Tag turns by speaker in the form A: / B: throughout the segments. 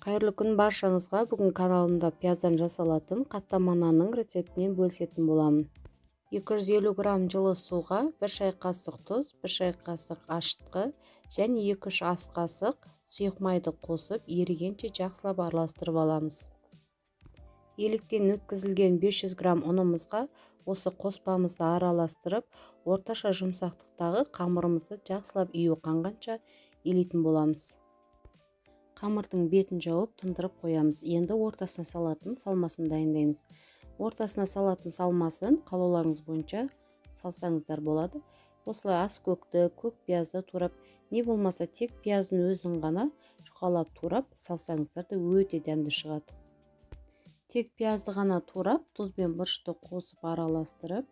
A: Қайырлы күн баршаңызға. Бүгін каналымда пияздан жасалатын қаттама нанның рецептінен бөлісетін боламын. 250 грамм жылы суға 1 шай қасық тұз, 1 шай қасық ашытқы және 2-3 ас қасық сұйық майды қосып, ерігенше жақсылап араластырып аламыз. Еліктен өткізілген 500 грамм ұнымызға осы қоспамызды араластырып, орташа жұмсақтықтағы қамырымызды жақсылап ию қанғанша елейтін боламыз. Қамырдың бетін жауып, тындырып қоямыз. Енді ортасына салатын салмасын дайындаймыз. Ортасына салатын салмасын қалауларыңыз бойынша салсаңыздар болады. Осылай ас көкті, көк пиязды турап, не болмаса тек пияздың өзін ғана жұқалап турап салсаңыздар да өте дәмді шығады. Тек пиязды ғана турап, тұз бен бұрышты қосып араластырып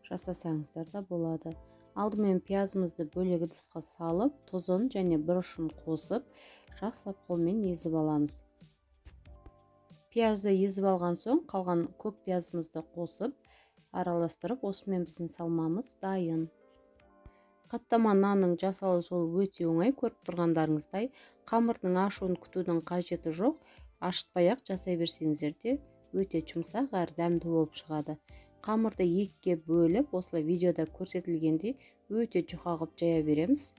A: жасасаңыздар да болады. Алдымен пиязымызды бөлек ыдысқа салып, тұзын және бұрышын қосып, жақсылап қолмен езіп аламыз. Пиязды езіп алған соң, қалған көк пиязымызды қосып, араластырып, осымен біздің салмамыз дайын. Қаттама нанның жасалу жолы өте оңай, көріп тұрғандарыңыздай, қамырдың ашуын күтудің қажеті жоқ, ашытпай-ақ жасай берсеңіздер де өте жұмсақ әрі дәмді болып шығады. Қамырды екіге бөліп, осылай видеода көрсетілгендей өте жұқа қылып жая береміз.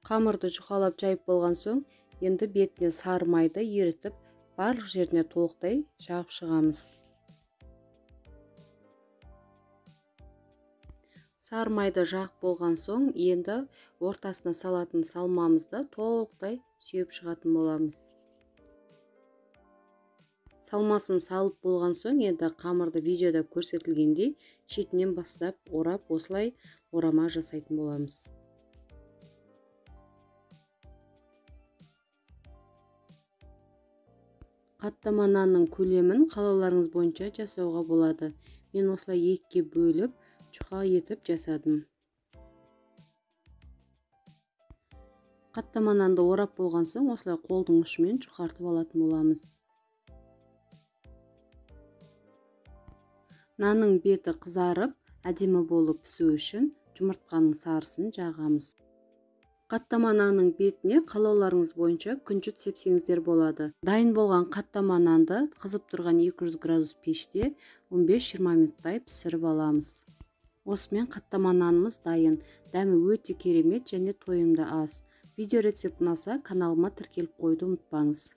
A: Қамырды жұқалап жайып болған соң, енді бетіне сары майды ерітіп, барлық жеріне толықтай жағып шығамыз. Сары майды жағып болған соң, енді ортасына салатын салмамызды толықтай сүйіп шығатын боламыз. Салмасын салып болған соң, енді қамырды видеода көрсетілгендей шетінен бастап орап, осылай орама жасайтын боламыз. Қаттама нанның көлемін қалауларыңыз бойынша жасауға болады. Мен осылай екіге бөліп, жұқа етіп жасадым. Қаттама нанды орап болған соң, осылай қолдың ұшымен жұқартып алатын боламыз. Нанның беті қызарып, әдемі болып пісу үшін жұмыртқаның сарысын жағамыз. Қаттама нанның бетіне қалауларыңыз бойынша күнжіт сепсеңіздер болады. Дайын болған қаттама нанды қызып тұрған 200 градус пеште 15-20 минуттай пісіріп аламыз. Осымен қаттама нанымыз дайын. Дәмі өте керемет және тойымды ас. Видео рецепт ұнаса, каналыма тіркеліп қоюды ұмытпаңыз.